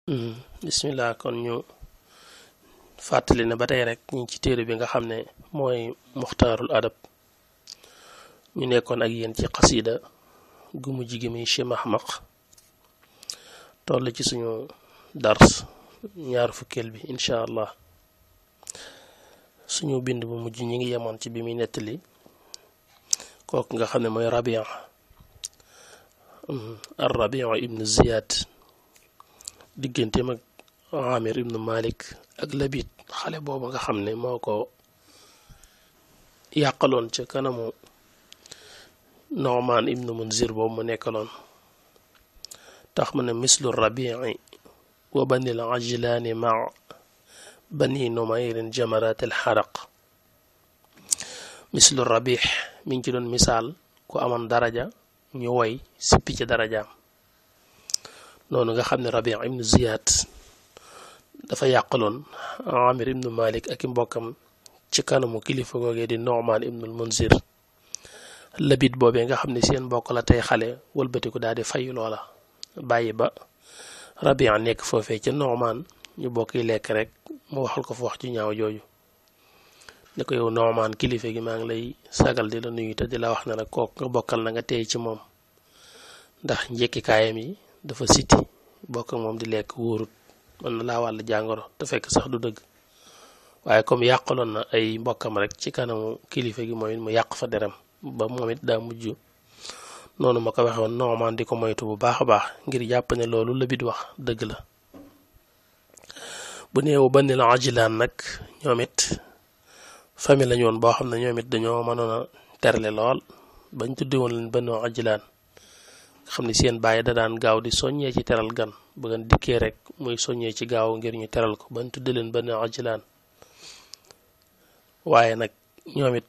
bismillah kon ñu fàttali ne ba tey rek ñu ci téere bi nga xam ne mooy muxtaarul adab ñu nekkoon ak yéen ci xasida gu mujj gi muy Chimahmaq toll ci suñu dars ñaar fukkeel bi incha allah suñu bind bu mujj ñi ngi yemoon ci bi muy nettali kooku nga xam ne mooy Rabia ar Rabia ibnu Ziyad digganteem ak Amir ibnu Malik ak Labid xale boobu nga xam ne moo ko yàqaloon ca kanamu Nu'man ibnu Munzir boobu mu nekkaloon tax mu ne mislu Rabii wa bani al Ajlaani ma bani Numayrin jamarat al xaraq mislu Rabii mi ngi ci doon misaal ku amoon daraja ñu woy sippi ci darajaam noonu nga xam ne Rabi ibnu Ziyad dafa yàqaloon Amir ibnu Malik ak i mbokkam ci kanamu kilifa googee di Nu'man ibnul Munzir Labid boobee nga xam ne seen mbokk la tey xale wëlbatiku daal di fayu loola bàyyi ba Rabi nekk foofee ca Nu'man ñu bokki lekk rek mu waxal ko fa wax ju ñaaw jooju ne ko yow Nu'man kilifa gi maa ngi lay sagal di la nuyu te di la wax ne nag kooku nga bokkal na nga teey ci moom ndax njekki kaayam yi dafa siti bokk moom di lekk wóorut mën na laa wàll jàngoro te fekk sax du dëgg waaye comme yàqaloon na ay mbokkam rek ci kanamu kilifa gi mooy mu yàq fa deram ba moom it daa mujj noonu ma ko waxee woon Nu'man di ko moytu bu baax a baax ngir jàpp ne loolu Labid wax dëgg la bu neewu Bani al Ajlaan nag ñoom it famille lañu woon boo xam ne ñoom it dañoo mënoon a terle lool bañ tudde woon leen Banu Ajlaan xam ne seen bàyyi da daan gaaw di soññee ci teral gan ba ngeen dikkee rek muy soññee ci gaaw ngir ñu teral ko bañ tudde leen Banu Ajlaan waaye nag ñoom it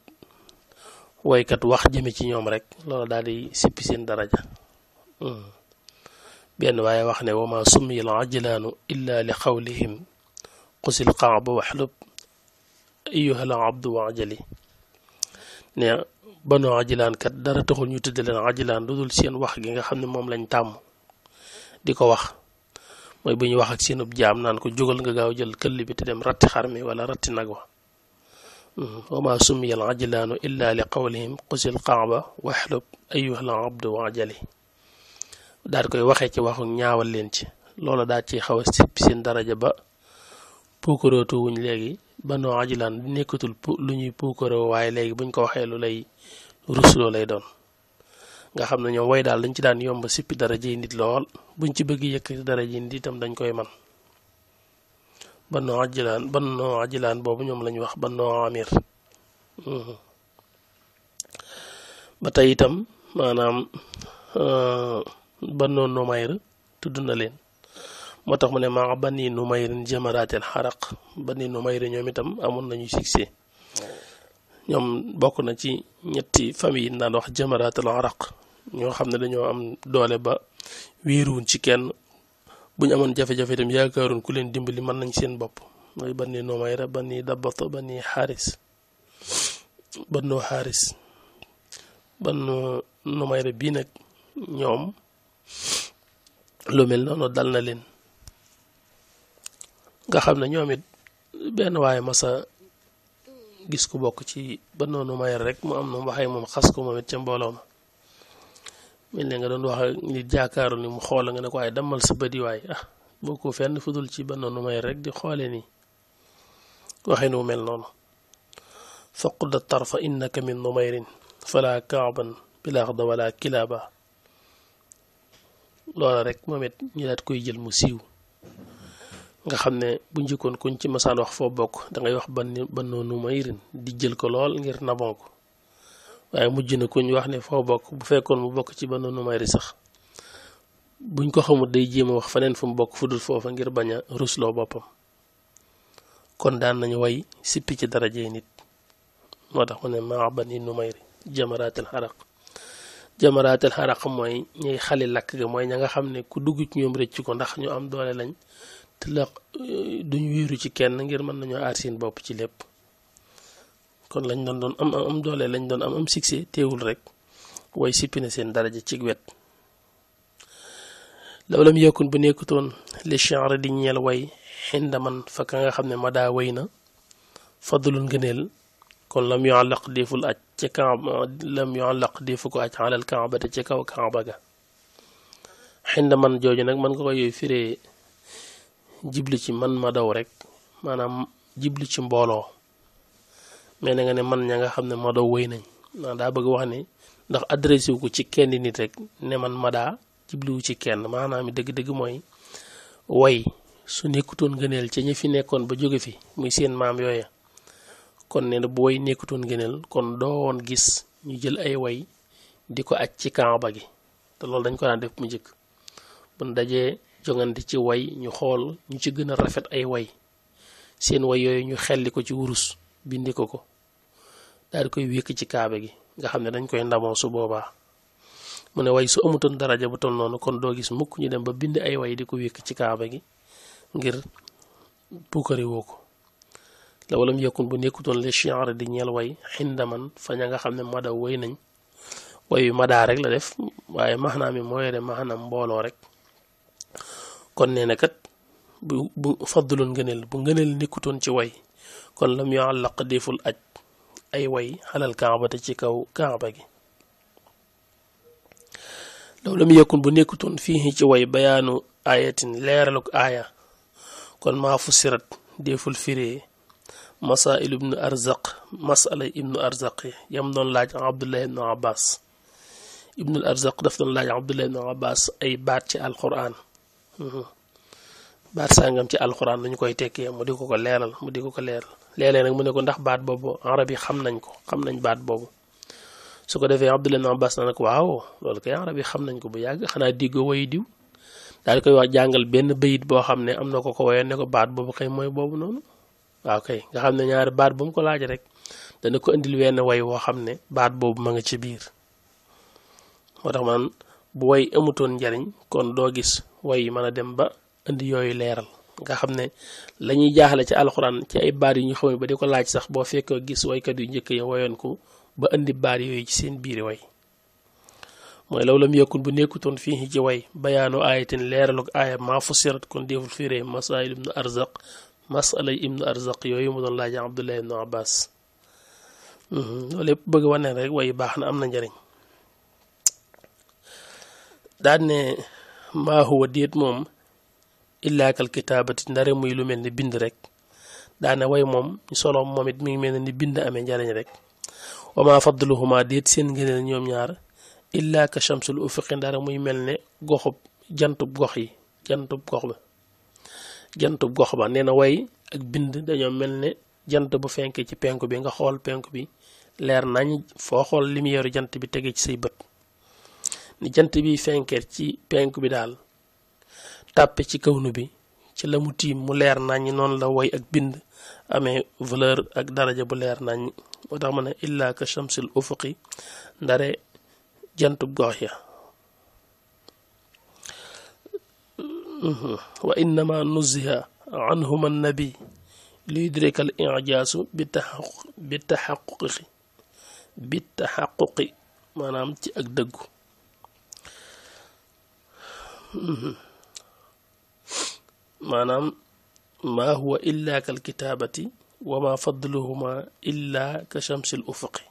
woykat wax jëme ci ñoom rek loolu daal di sippi seen daraja benn waaye wax ne wa ma summiya al ajlaanu illa li qawlihim qusil qaaba waxlub ayyuha al abdu wa ajali ne Banu Ajlaan kat dara taxul ñu tudde leen Ajlaan lu dul seen wax gi nga xam ne moom lañ tàmm di ko wax mooy bu ñu wax ak seenub jaam naan ko jógal nga gaaw jël këll bi te dem ratti xar mi wala ratti nag wa wa ma summiya al ajlaanu illa li qawlihim qusil qaaba waxlub ayyuha al abdu wa ajali daal koy waxee ci waxu ñaawal leen ci loola daal ci xaw a sippi seen daraja ba puukarootu wuñ léegi Banu Ajlaan nekkatul lu ñuy puukaroo waaye léegi buñ ko waxee lu lay rusloo lay doon nga xam ne ñoom way daal dañ ci daan yomb sippi daraja yi nit lool buñ ci bëgg yëkkati daraja yi nit itam dañ koy man Banu Ajlaan boobu ñoom lañu wax Banu Amir ba tey itam maanaam Banu Numayr tudd na leen moo tax mu ne maa Bani Numayrin jamaraatil xaraq Bani Numayr ñoom itam amoon nañu succès ñoom bokk na ci ñetti famille yi naan wax jamaraatil xaraq ñoo xam ne dañoo am doole ba wéeruwuñ ci kenn bu ñu amoon jafe-jafe itam yaakaaroon ku leen dimbali mën nañ seen bopp mooy Bani Numayra Bani Dabat Bani Xaaris Banu Xaaris Banu Numayra bii nag ñoom lu mel noonu dal na leen nga xam ne ñoom it benn waaye masa gis ku bokk ci Banu Numayr rek mu am na waxee moom xas ko moom it ca mbooloo ma mel ne nga doon wax nit jaakaaru ni mu xool nga ne ko waaye dammal sa bëdi waay boo ko fenn fudul ci Banu Numayr rek di xoole nii waxee nu mel noonu faqda tarfa innaka min Numayrin fala kaaban bilaxda wala kilaaba loola rek moom it ñu daat koy jël mu siiw nga xam ne bu njëkkoon kuñ ci masaan wax foo bokk dangay wax Banu Numayrin di jël ko lool ngir nabon ko waaye mujj na kuñ wax ne foo bokk bu fekkoon mu bokk ci Banu Numayri sax buñ ko xamul day jéem a wax feneen fu mu bokk fu dul foofa ngir bañ a rusloo boppam kon daan nañu way sippi ci darajey nit moo tax mu ne maa Bani Numayri jamaraatil xaraq jamaraatil xaraq mooy ñuy xali lakk ga mooy ña nga xam ne ku dugg ci ñoom rëcc ko ndax ñu am doole lañ te la duñ wéeru ci kenn ngir mën nañoo aar seen bopp ci lépp kon lañ doon am doole lañ doon am succès teewul rek way sippi na seen daraja ci wet law lam yakun bu nekkutoon li shi'r di ñeel way xinda man fa ka nga xam ne madaa way na fadlul ngëneel kon lam yu'allaq deful aj ca kaaba lam yu'allaq defu ko aj alal kaaba te ca kaw kaaba ga xinda man jooju nag mën nga ko yooyu firee jibli ci man ma daw rek maanaam jibli ci mbooloo mais na nga ne man ña nga xam ne ma daw wéy nañ ndax daa bëgg wax ne ndax adressé wu ko ci kenn nit rek ne man ma daa jibliwu ci kenn maanaam dëgg-dëgg mooy way su nekkutoon ngëneel ca ñi fi nekkoon ba jóge fi muy seen maam yooya kon nee na bu way nekkutoon ngëneel kon doo woon gis ñu jël ay way di ko aj ci kaaba gi te loolu dañ ko daan def mu njëkk buñ dajee jongante ci way ñu xool ñu ci gën a rafet ay way seen way yooyu ñu xelli ko ci wurus bindi ko daal di koy wékk ci kaaba gi nga xam ne dañ koy ndamoo su boobaa mu ne way su amutoon daraja bu toll noonu kon doo gis mukk ñu dem ba bind ay way di ko wékk ci kaaba gi ngir puukari woo ko la walam yakun bu nekkutoon le shi'r di ñeel way xindaman fa ña nga xam ne madaw way nañ wayu madaa rek la def waaye maanaam mi mooy de maanaam mbooloo rek kon nee na kat bu faddulun ngëneel bu ngëneel nekkutoon ci way kon lam yu'allaq deful aj ay way xalal kaaba te ci kaw kaaba gi law lam yakun bu nekkutoon fii ci way bayaanu ayatin leeraluk aaya kon maa fusirat deful firee masail ibnu arzaq masala ibnu arzaq yam doon laaj abdullah ibnu abbas ibnul arzaq daf doon laaj abdullah ibnu abbas ay baat ci alquran baat sàngam ci alquran dañu koy tekkee mu di ko ko leeral léeg-léeg nag mu ne ko ndax baat boobu arab yi xam nañ baat boobu su ko defee abdullah ibnu abbas na nag waaw loolu kay arab yi xam nañ ko bu yàgg xanaa diggoo wayu diw daal di koy wax jàngal benn bayit boo xam ne am na ko woyoon ne ko baat boobu kay mooy boobu noonu waaw kay nga xam ne ñaari baat bu mu ko laaj rek dana ko indil wenn way woo xam ne baat boobu ma nga ci biir moo tax man bu way amutoon njariñ kon doo gis way yi mën a dem ba indi yooyu leeral nga xam ne la ñuy jaaxle ci alxuraan ci ay baat yu ñu xamee ba di ko laaj sax boo fekkee gis waykat yu njëkk ya woyoon ko ba indi baat yooyu ci seen biiri way mooy law lam yakun bu nekkutoon fii ci way bayaanu ayatin leeraluk aaya maa fusirat kon deful firee masail ibnu arzaq masala ibnu arzaq yooyu mu doon laaj abdullah ibnu abbas loolu lépp bëgg wane rek way baax na am na njariñ daan ne maa huwa déet moom illaa kal kitaabati ndare muy lu mel ni bind rek daane way moom solo moom it mi ngi mel ni bind amee njariñ rek wa maa fadluhuma déet seen ngëneel ñoom ñaar illaa ka shamsul ufuqi ndare muy mel ne goxub jantub gox yi jantub gox ba nee na way ak bind dañoo mel ne jant bu fenkee ci penku bi nga xool penku bi leer nañ foo xool lumière jant bi tege ci say bët ni jant bi fenkee ci penku bi daal tàppe ci kawnu bi ci la mu tiim mu leer nañ noonu la way ak bind amee valeur ak daraja bu leer nañ moo tax ma ne illaa ka shamsul ufuqi ndare jantub gox ya wa innama nuziha anhuma nabi liyudrika al i'jaasu bi taxaquqi maanaam ci ak dëggu maanaam maa huwa illa kal kitaabati wa ma fadluhuma illa ka shamsil ufuqi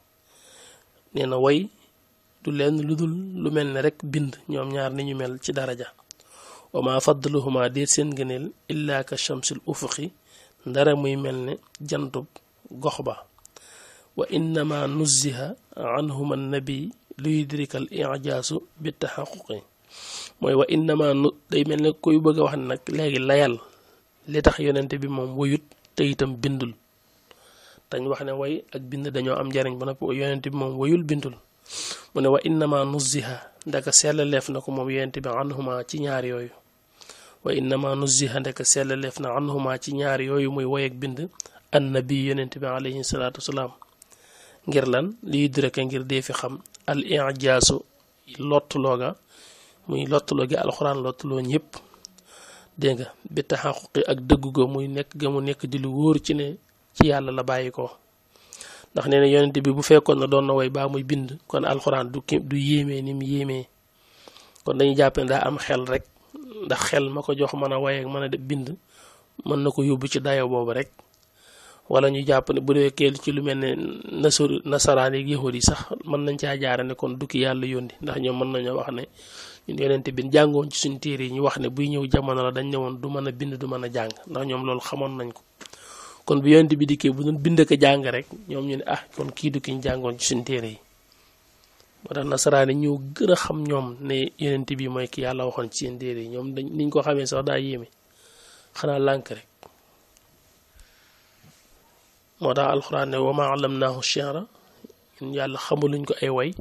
nee na way du leen lu dul lu mel ne rek bind ñoom ñaar ni ñu mel ci daraja wa ma fadluhuma déet seen ngëneel illa ka shamsil ufuqi ndara muy mel ne jantub gox ba wa innama nuziha anhuma nabi lu yudrika al i'jaasu bi taxaquqi mooy wa innama day mel ne koy bëgg a wax ne nag léegi layal li tax yonente bi moom woyut te itam bindul dañ wax ne way ak bind dañoo am njariñ ba noppi yonente bi moom woyul bindul mu ne wa innama nuziha ndaka sellaleef na ko moom yonente bi anhuma ci ñaar yooyu wa innama nuziha ndaka sellaleef na anhuma ci ñaar yooyu muy way ak bind annabi yonente bi alayhi salaatu wasalaam ngir lan liy direka ngir dee fi xam al i'jaasu lottulooga muy lottuloo gi alxuraan lottuloo ñëpp dégg nga bi taxaquqi ak dëggu ga muy nekk ga mu nekk di lu wóor ci ne ci yàlla la bàyyi ko ndax nee na yonent bi bu fekkoon na doon na way baa muy bind kon alxuraan du yéemee ni mu yéemee kon dañuy jàpp ne daa am xel rek ndax xel ma ko jox mën a waye ak mën a def bind mën na ko yóbbu ci dayo boobu rek wala ñu jàpp ne bu dee keel ci lu mel ne nasaraan yi yahudi yi sax mën nañ caa jaare ne kon dukki yàlla yónni ndax ñoom mën nañoo wax ne ñun yonent bi jàngoon ci suñ téere yi ñu wax ne buy ñëw jamono la dañ ne woon du mën a bind du mën a jàng ndax ñoom loolu xamoon nañ ko kon bu yonent bi dikkee bu doon bind ko jàng rek ñoom ñu ne ah kon kii du ki ñu jàngoon ci suñ téere yi moo tax nasaraan yi ñoo gën a xam ñoom ne yonent bi mooy ki yàlla waxoon ci seen téere yi ñoom dañ niñ ko xamee sax daa yéeme xanaa lànk rek moo tax alxuraan ne wa maa allamnaahu shi'ra ñun yàlla xamuluñ ko ay way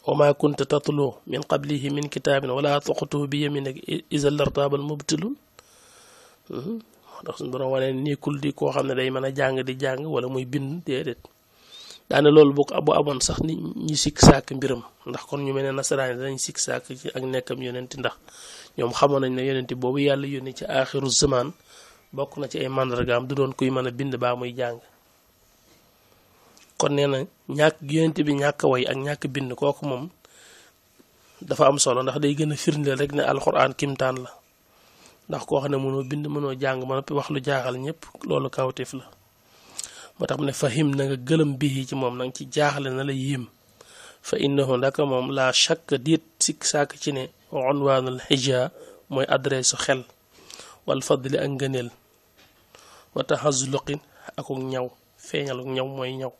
wa maa kunta tatloo min qablihi min kitaabin wala taqutuhu bi yaminik izan lartaabal mubtilun moo tax suñu borom wane nekkul di koo xam ne day mën a jàng di jàng wala muy bind déedéet daane loolu bu amoon sax ni ñi sikk sàkk mbiram ndax kon ñu mel ne nasaraan dañ sikk sàkk ci ak nekkam yonenti ndax ñoom xamoon nañ ne yonenti boobu yàlla yónni ci aaxiru zaman bokk na ci ay màndargaam du doon kuy mën a bind baa muy jàng kon nee na ñàkk yonent bi ñàkk way ak ñàkk bind kooku moom dafa am solo ndax day gën a firndeel rek ne alxuraan kimtaan la ndax koo xam ne mënoo bind mënoo jàng ma noppi wax lu jaaxal ñëpp loolu kawteef la moo tax mu ne fahim na nga gëlëm bii ci moom nanga ci jaaxale na la yéem fa innahu ndaka moom la shakk diit sikk sàkk ci ne unwaanul hijaa mooy adresse xel wal fadli ak ngëneel wa tahazluqin akuk ñaw feeñaluk ñaw mooy ñaw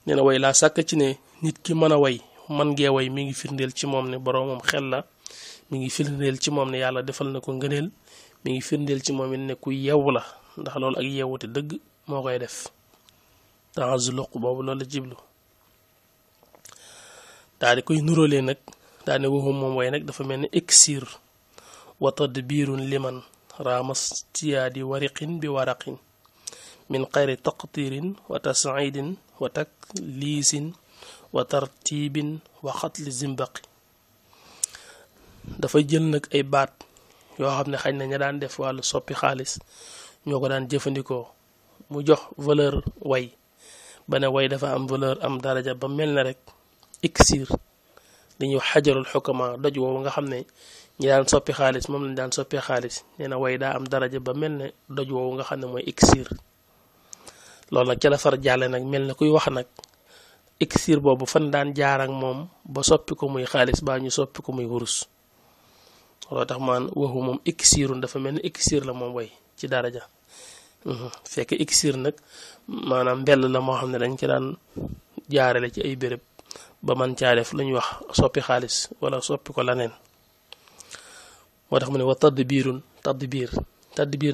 nee na way laa sàkk ci ne nit ki mën a way man ngee way mi ngi firndeel ci moom ne boroomam xel la mi ngi firndeel ci moom ne yàlla defal na ko ngëneel mi ngi firndeel ci moom it ne ku yewu la ndax loolu ak yewute dëgg moo koy def tahazluq boobu loolu la jiblu daal di koy nuróolee nag daal ne waxum moom way nag dafa mel ni iksir wa tadbirun liman raamas tiyaadi wariqin bi waraqin min xayri taqtirin wa tas'idin wa takliisin wa tartibin wa xatli zimbaqi dafa jël nag ay baat yoo xam ne xañ na ña daan def wàllu soppi xaalis ñoo ko daan jëfandikoo mu jox valeur way ba ne way dafa am valeur am daraja ba mel na rek iksir dañuy xajarul xukama doj woowu nga xam ne ñi daan soppi xaalis moom lañ daan soppee xaalis nee na way daa am daraja ba mel ne doj woowu nga xam ne mooy iksir loolu nag ca la far jàlle nag mel na kuy wax nag iksir boobu fan daan jaar ak moom ba soppi ko muy xaalis baa ñu soppi ko muy wurus loolu tax man waxu moom iksirun dafa mel ni iksir la moom way ci daraja fekk iksir nag maanaam mbell la moo xam ne dañ ci daan jaarale ci ay béréb ba man caa def lu ñuy wax soppi xaalis wala soppi ko laneen moo tax mu ne wa tadbiir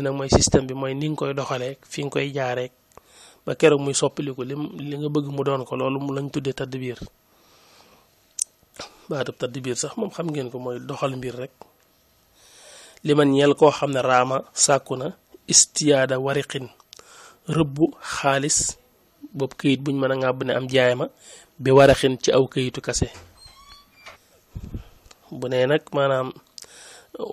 nag mooy système bi mooy ni nga koy doxalee fi nga koy jaareek ba keroog muy soppiliku li nga bëgg mu doon ko loolu mu lañ tuddee tadbiir baatub tadbiir sax moom xam ngeen ko mooy doxal mbir rek li man ñeel koo xam ne raama sàkku na istiyaada wariqin rëbbu xaalis boobu këyit buñ mën a ngàbb ne am jaay ma bi waraxin ci aw këyitu kase bu nee nag maanaam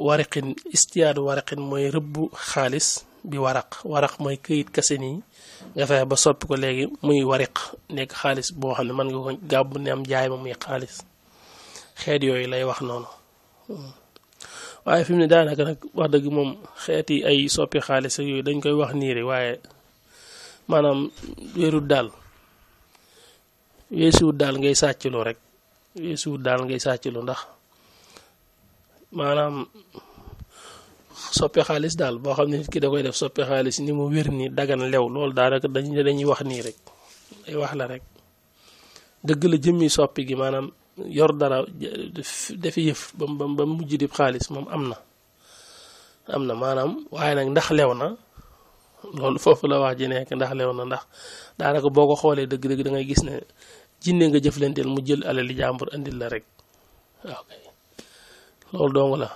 wariqin istiyaadu wariqin mooy rëbbu xaalis bi waraq mooy këyit kase nii nga fexe ba soppi ko léegi muy wariq nekk xaalis boo xam ne mën nga ko gàbb ne am jaay ma muy xaalis xeet yooyu lay wax noonu waaye fi mu ne daanaka nag wax dëgg moom xeeti ay soppi xaalis ak yooyu dañ koy wax nii rek waaye maanaam weesuwut daal ngay sàccloo rek weesuwut daal ngay sàccloo ndax maanaam soppi xaalis daal boo xam ne nit ki da koy def soppi xaalis ni mu wér ni dagan lew loolu daanaka dañuy wax nii rek ay wax la rek dëgg la jëmmi soppi gi maanaam yor dara dafi yëf ba mujj di xaalis moom am na maanaam waaye nag ndax lew na loolu foofu la wax ji nekk ndax lew na ndax daanaka boo ko xoolee dëgg-dëgg da ngay gis ne jinne nga jëflanteel mu jël alali jàmbur andil la rek waaw kay loolu dong la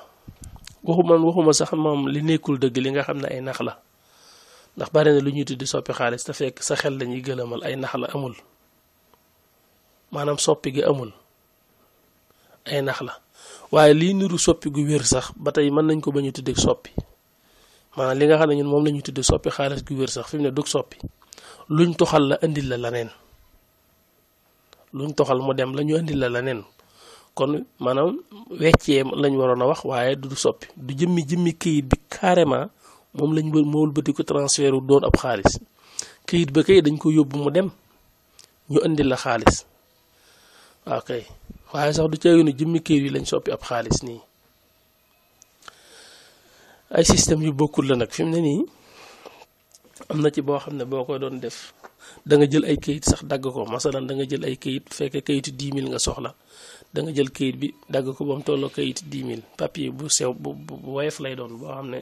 waxuma sax moom li nekkul dëgg li nga xam ne ay nax la ndax bari na lu ñuy tuddi soppi xaalis te fekk sa xel lañuy gëlëmal ay nax la amul maanaam soppi gi amul ay nax la waaye liy niru soppi gu wér sax ba tey mën nañ ko bañ a tuddee soppi maanaam li nga xam ne ñun moom la ñuy tuddee soppi xaalis gu wér sax fi mu ne dug soppi luñ toxal la indil la leneen luñ toxal mu dem la ñu indil la leneen kon maanaam weccee lañ waroon a wax waaye du soppi du jëmmi këyit bi carrément moom lañ moo wëlbati ko transfert wu doon ab xaalis këyit ba kay dañ ko yóbbu mu dem ñu indi la xaalis waaw kay waaye sax du caagi ne jëmmi këyit yi lañ soppi ab xaalis nii ay système yu bokkul la nag fi mu ne nii am na ci boo xam ne boo ko doon def da nga jël ay këyit sax dagg ko masalan da nga jël ay këyit bu fekkee këyitu 10 000 nga soxla da nga jël këyit bi dagg ko ba mu tolloo këyitu 10 000 papier bu sew bu woyof lay doon boo xam ne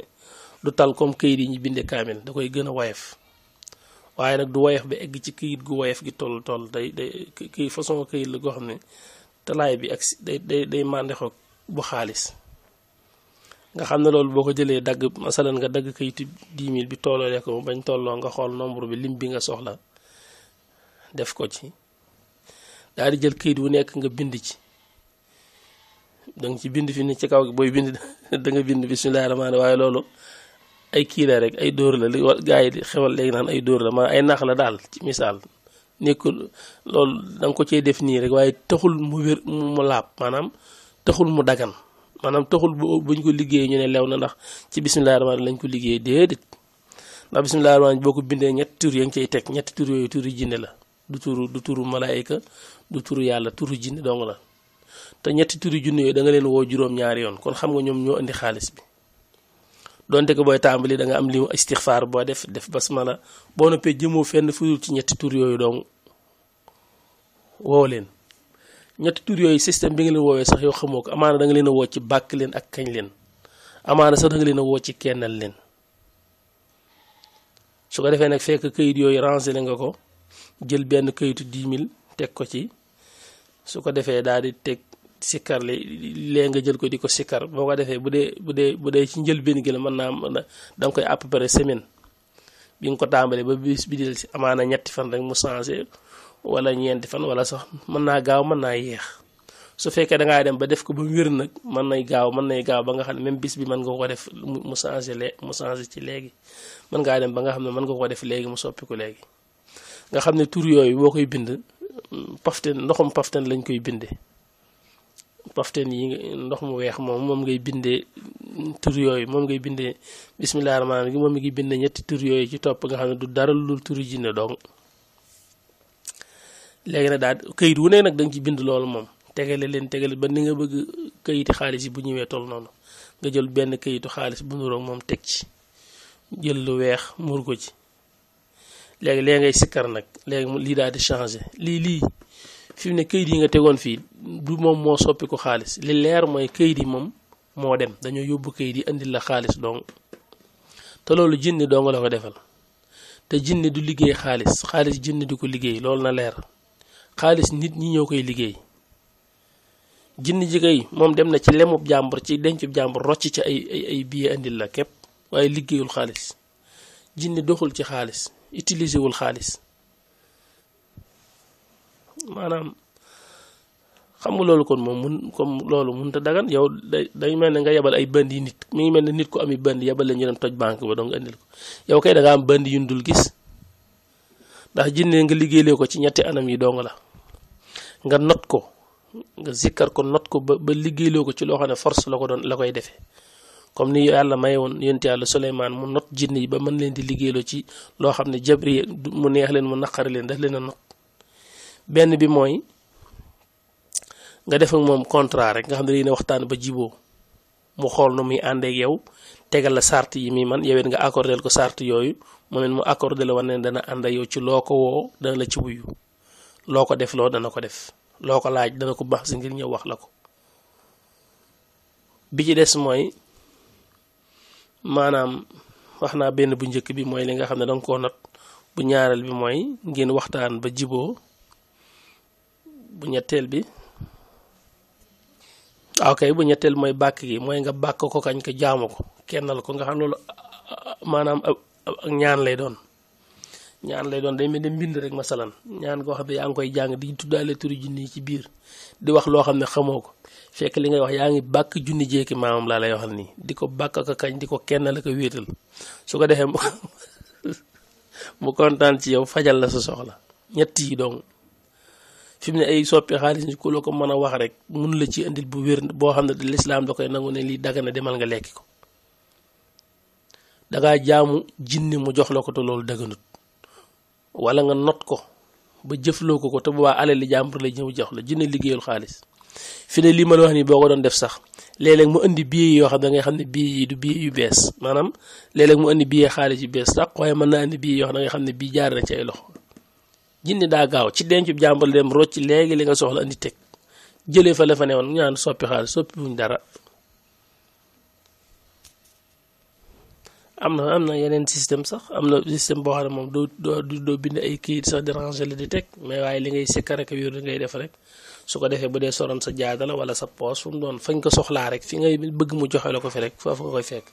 du tal comme këyit yi ñu bindee kaamil da koy gën a woyof waaye nag du woyof bi egg ci këyit gu woyof gi toll day kii façon këyit la goo xam ne talaay bi ak day màndexoo bu xaalis nga xam ne loolu boo ko jëlee dagg masalan nga dagg këyitu 10 000 bi tolloo ko bañ tolloo nga xool nombre bi lim bi nga soxla def ko ci daal di jël këyit wu nekk nga bind ci danga ci bind fi ni ci kaw gi booy bind da nga bind bismillaahi rahmaani waaye loolu ay kii la rek ay dóor la li gaa yi di xewal léegi naan ay dóor la ma ay nax la daal ci misaal nekkul loolu da nga ko cee def nii rek waaye taxul mu wér mu laab maanaam taxul mu dagan maanaam taxul buñ ko liggéeyee ñu ne lew na ndax ci bismillaahi rahmaani lañ ko liggéeyee déedéet ndax bismillaahi rahmaani boo ko bindee ñetti tur ya nga cay teg ñetti tur yooyu turu jinne la du turu malaayika du turu yàlla turu jinne dong la te ñetti turu jinne yooyu da nga leen woo juróom-ñaari yoon kon xam nga ñoom ñoo indi xaalis bi donte ko booy tàmbali da nga am limu istixfaar boo def basmala boo noppee jëmoo fenn fudul ci ñetti tur yooyu dong woo leen ñetti tur yooyu système bi nga leen woowee sax yow xamoo ko amaana da nga leen a woo ci bàkk leen ak kañ leen amaana sax da nga leen a woo ci kennal leen su ko defee nag fekk këyit yooyu rangé nga ko jël benn këyitu 10 000 teg ko ci su ko defee daal di teg sikkar lee nga jël ko di ko sikkar boo ko defee bu dee ci njëlbéen gi la mën naa da nga koy à peu près semaine bi nga ko tàmbalee ba bis bi del si amaana ñetti fan rek mu changé wala ñeenti fan wala sax mën naa gaaw mën naa yéex su fekkee da ngaa dem ba def ko ba wér nag mën nay gaaw ba nga xam ne même bis bi mën nga ko def mu changé ci léegi mën ngaa dem ba nga xam ne mën nga ko def léegi mu soppi ko léegi nga xam ne tur yooyu boo koy bind ndoxum paften lañ koy bindee paften yi ndox mu weex moom ngay bindee tur yooyu moom ngay bindee bismillaahi rahmaani rahiim moom mi ngi bindee ñetti tur yooyu ci topp nga xam ne du dara lu turu jinne dong léegi nag daal këyit wu ne nag da nga ci bind loolu moom tegale ba ni nga bëgg këyiti xaalis yi bu ñëwee toll noonu nga jël benn këyitu xaalis bu nuroog moom teg ci jël lu weex muur ko ci léegi ngay sikkar nag léegi lii daal di changé lii fi mu ne këyit yi nga tegoon fii du moom moo soppi ko xaalis li leer mooy këyit yi moom moo dem dañoo yóbbu këyit yi indil la xaalis dong te loolu jinne dong la ko defal te jinne du liggéey xaalis jinne du ko liggéey loolu na leer xaalis nit ñi ñoo koy liggéey jinne ji kay moom dem na ci lemub jàmbur ci dencub jàmbur rocc ci ay billet indil la képp waaye liggéeyul xaalis jinne doxul ci xaalis utilisé wul xaalis maanaam xam nga loolu kon moom comme loolu mënut a dagan yow day mel ne nga yebal ay bandi nit mi ngi mel ne nit ku ami bandi yebal la ñu dem toj banque ba dong andil ko yow kay da nga am bandi yun dul gis ndax jinne nga liggéeylee ko ci ñetti anam yi dong la nga not ko nga zikkar ko not ko ba liggéeyloo ko ci loo xam ne force la koy defee comme ni yàlla maye woon yonent yàlla Suleymaan mu not jinne yi ba mën leen di liggéeyloo ci loo xam ne jabri mu neex leen mu naqari leen daf leen a not benn bi mooy nga def ak moom contrat rek nga xam ne dañuy waxtaan ba jiboo mu xool nu muy ànd ak yow tegal la sart yi muy man yow it nga accordé ko sart yooyu mu ne mu accordé la wane ne dana ànd ak yow ci loo ko woo dana la ci wuyu loo ko def loo dana ko def loo ko laaj dana ko baax si ngir ñëw wax la ko bi ci des mooy maanaam wax naa benn bu njëkk bi mooy li nga xam ne danga koo not bu ñaareel bi mooy ngeen waxtaan ba jiboo bu ñetteel bi bu ñetteel mooy bàkk gi mooy nga bàkk ko kañ ko jaamu ko kennal ko nga xam loolu maanaam ak ñaan lay doon day mel ne mbind rek masalan ñaan koo xam ne yaa ngi koy jàng di tuddaale turu junni yi ci biir di wax loo xam ne xamoo ko fekk li ngay wax yaa ngi bàkk junni jeeki maamam laa lay waxal nii di ko bàkk ko kañ di ko kennal ko wéetal su ko defee mu kontaan ci yow fajal la sa soxla ñett yi donc fi mu ne ay soppi xaalis ni ku la ko mën a wax rek mun la ci indil bu wér boo xam ne lislaam da koy nangu ne lii dagana demal nga lekki ko dangaa jaamu jinni mu jox la ko te loolu daganut wala nga not ko ba jëfloo ko te bu baa alal li jàmbur la ñëw jox la jinne liggéeyul xaalis fi ne lii ma la wax nii boo ko doon def sax léeg-léeg mu indi billet yoo xam ne da ngay xam ne billet yi du billet yu bees maanaam léeg-léeg mu indi billet xaalis yu bees sax waaye mën naa indi billet yoo xam ne da ngay xam ne bii jaar na ci ay loxo jinne daa gaaw ci dencub jàmbur dem rocc léegi li nga soxla indi teg jëlee fa la fa ne woon ñaan soppi xaalis soppi wuñ dara am na yeneen système sax am na système boo xam ne moom doo bind ay kayit sax déranger la di teg mais waaye li ngay sikkar ak wér ngay def rek su ko defee bu dee soroon sa jaada la wala sa poos fu mu doon fañ ko soxlaa rek fi ngay bëgg mu joxe la ko fi rek foofu nga koy fekk.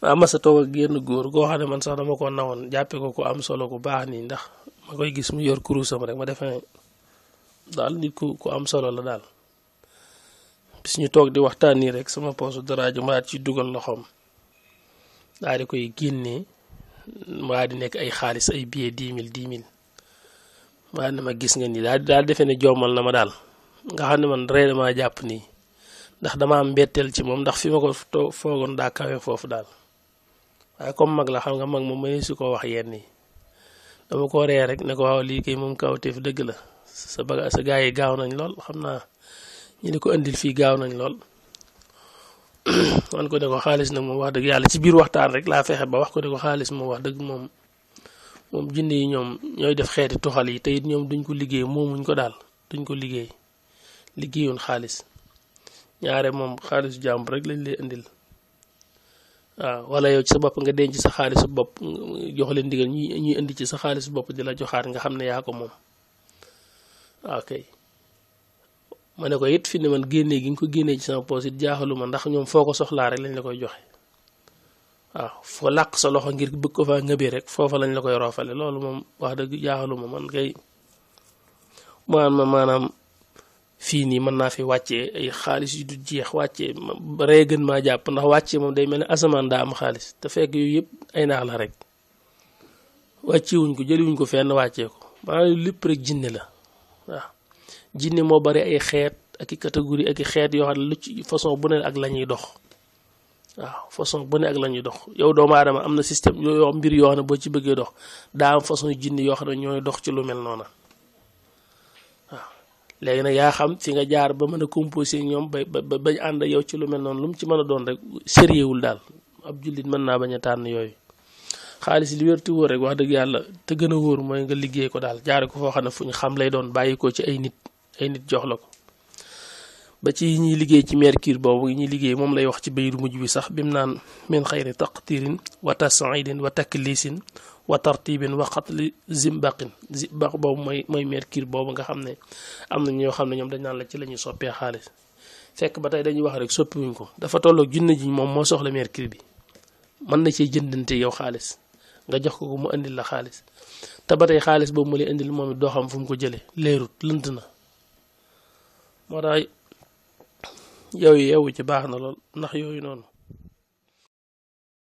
ama sa toog ak génn góor goo xam ne man sax dama ko nawoon jàppe ko ku am solo ku baax nii ndax ma koy gis mu yor kurusam rek ma defee daal nit ku am solo la daal bis ñu toog di waxtaan nii rek sama poosu dara ju ma ci dugal loxoom daal di koy génnee maa di nekk ay xaalis ay billet 10 000 maa ne ma gis nga nii daal defee ne jommal na ma daal nga xam ne man ree dama jàpp nii ndax dama am mbetteel ci moom ndax fi ma ko foogoon daa kawe foofu daal waaye comme mag la xam nga mag moom mënee su ko wax yenn yi dama ko ree rek ne ko waaw lii kay moom kawteef dëgg la sa gaa yi gaaw nañ lool xam naa ñu ne ko indil fii gaaw nañ lool man ko ne ko xaalis nag moom wax dëgg yàlla ci biir waxtaan rek laa fexe ba wax ko ne ko xaalis moom wax dëgg moom jinne yi ñoom ñooy def xeeti tuxal yi te it ñoom duñ ko liggéey moomuñ ko daal duñ ko liggéeyoon xaalis ñaare moom xaalisu jàmbur rek lañ lay indil waaw wala yow ci sa bopp nga denc sa xaalisu bopp jox leen ndigal ñuy indi ci sa xaalisu bopp di la joxaat nga xam ne yaa ko moom ok ma ne ko it fi ne man génnee gi nga ko génnee ci sama poos it jaaxaluma ndax ñoom foo ko soxlaa rek lañ la koy joxe waaw foo làq sa loxo ngir bëgg ko faa ngëbee rek foofa lañ la koy roofale loolu moom wax dëgg jaaxaluma man kay maanaam fii nii mën naa fi wàccee ay xaalis yu du jeex wàccee ree gën maa jàpp ndax wàccee moom day mel ne asamaan daa am xaalis te fekk yooyu yëpp ay naax la rek wàccewuñ ko jëliwuñ ko fenn wàccee ko maanaam lépp rek jinne la waaw jinne moo bari ay xeet ak i catégorie ak i xeet yoo xam ne lu ci façon bu ne ak la ñuy dox waaw façon bu ne ak la ñuy dox yow doomu aadama am na système yoo mbir yoo xam ne boo ci bëggee dox daa am façon jinne yoo xam ne ñooy dox ci lu mel noona waaw léegi nag yaa xam fi nga jaar ba mën a composé ñoom bañ ànd yow ci lu mel noonu lu mu ci mën a doon rek sérieuxwul daal ab jullit mën naa bañ a tànn yooyu xaalis li wér te wóor rek wax dëgg yàlla te gën a wóor mooy nga liggéey ko daal jaare ko foo xam ne fu ñu xam lay doon bàyyi ko ci ay nit jox la ko ba ci ñuy liggéey ci mercure boobu ñuy liggéey moom lay wax ci bayru mujj bi sax bi mu naan min xayri taqtirin wa tasaidin wa taklisin wa tartibin wa xatli zimbaqin zimbaq boobu mooy mercure boobu nga xam ne am na ñoo xam ne ñoom dañ naan la ci la ñuy soppee xaalis fekk ba tey dañuy wax rek soppiwuñ ko dafa tolloog junne ji moom moo soxla mercure bi mën na cee jëndante yow xaalis nga jox ko mu indil la xaalis te ba tey xaalis boobu mu lay indil moom it doo xam fu mu ko jëlee leerut lënt na moo tax yow yeewu ci baax na lool ndax yooyu noonu